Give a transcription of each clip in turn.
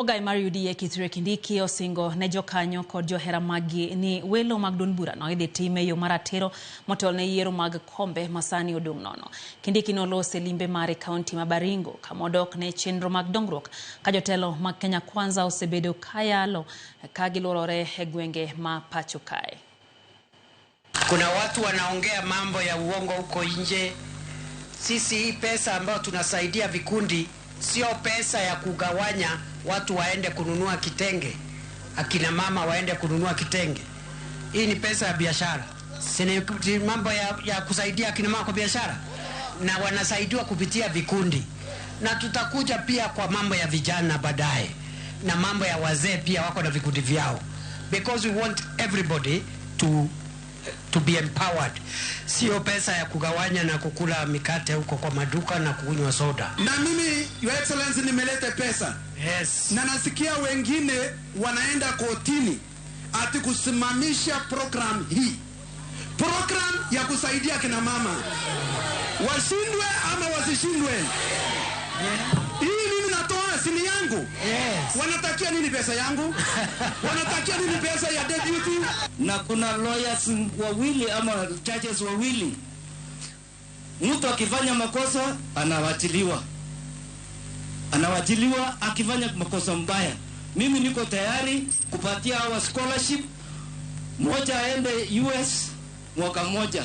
Ogai mar UDA Kithure Kindiki osingo ne jokanyo kod johera maggi ni welo mag duond burano idhi tim e yo maratiro motelo ne yiero mag kombe masani odong' nono. Kindiki noloso e limbe mare kaunti ma Baringo kama odok ne chenro mag dongruok ka jotelo mag Kenya Kwanza osebedo kayalo ka giluorore e gwenge ma pacho kae. Kuna watu wanaongea mambo ya uongo huko nje. Sisi hii pesa ambayo tunasaidia vikundi sio pesa ya kugawanya watu waende kununua kitenge, akina mama waende kununua kitenge. Hii ni pesa ya biashara, si ni mambo ya kusaidia akina mama kwa biashara, na wanasaidiwa kupitia vikundi, na tutakuja pia kwa mambo ya vijana baadaye, na mambo ya wazee pia wako na vikundi vyao, because we want everybody to be empowered. Sio pesa ya kugawanya na kukula mikate huko kwa maduka na kunywa soda. Na mimi, Your Excellency, nimeleta pesa. Yes. Na nasikia wengine wanaenda kotini ati kusimamisha program hii, program ya kusaidia kina mama, washindwe ama wasishindwe. Hii mimi natoa sini yangu. Yes. Wanatakia nini pesa yangu? Wanatakia nini pesa ya deputy? Na kuna lawyers wawili ama judges wawili. Mtu akifanya makosa anawachiliwa, anawachiliwa akifanya makosa mbaya. Mimi niko tayari kupatia hawa scholarship, mmoja aende US mwaka mmoja,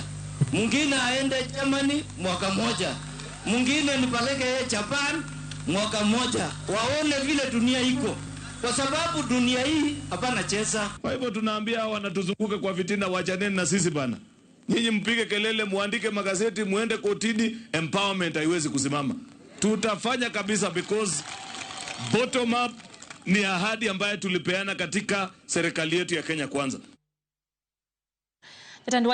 mwingine aende Germany mwaka mmoja, mwingine nipeleke yeye Japan mwaka mmoja, waone vile dunia iko, kwa sababu dunia hii hapana cheza. Kwa hivyo tunaambia hawa wanatuzunguka kwa fitina, wachaneni na sisi bana. Nyinyi mpige kelele, muandike magazeti, muende kotini, empowerment haiwezi kusimama. Tutafanya kabisa because bottom up ni ahadi ambayo tulipeana katika serikali yetu ya Kenya Kwanza.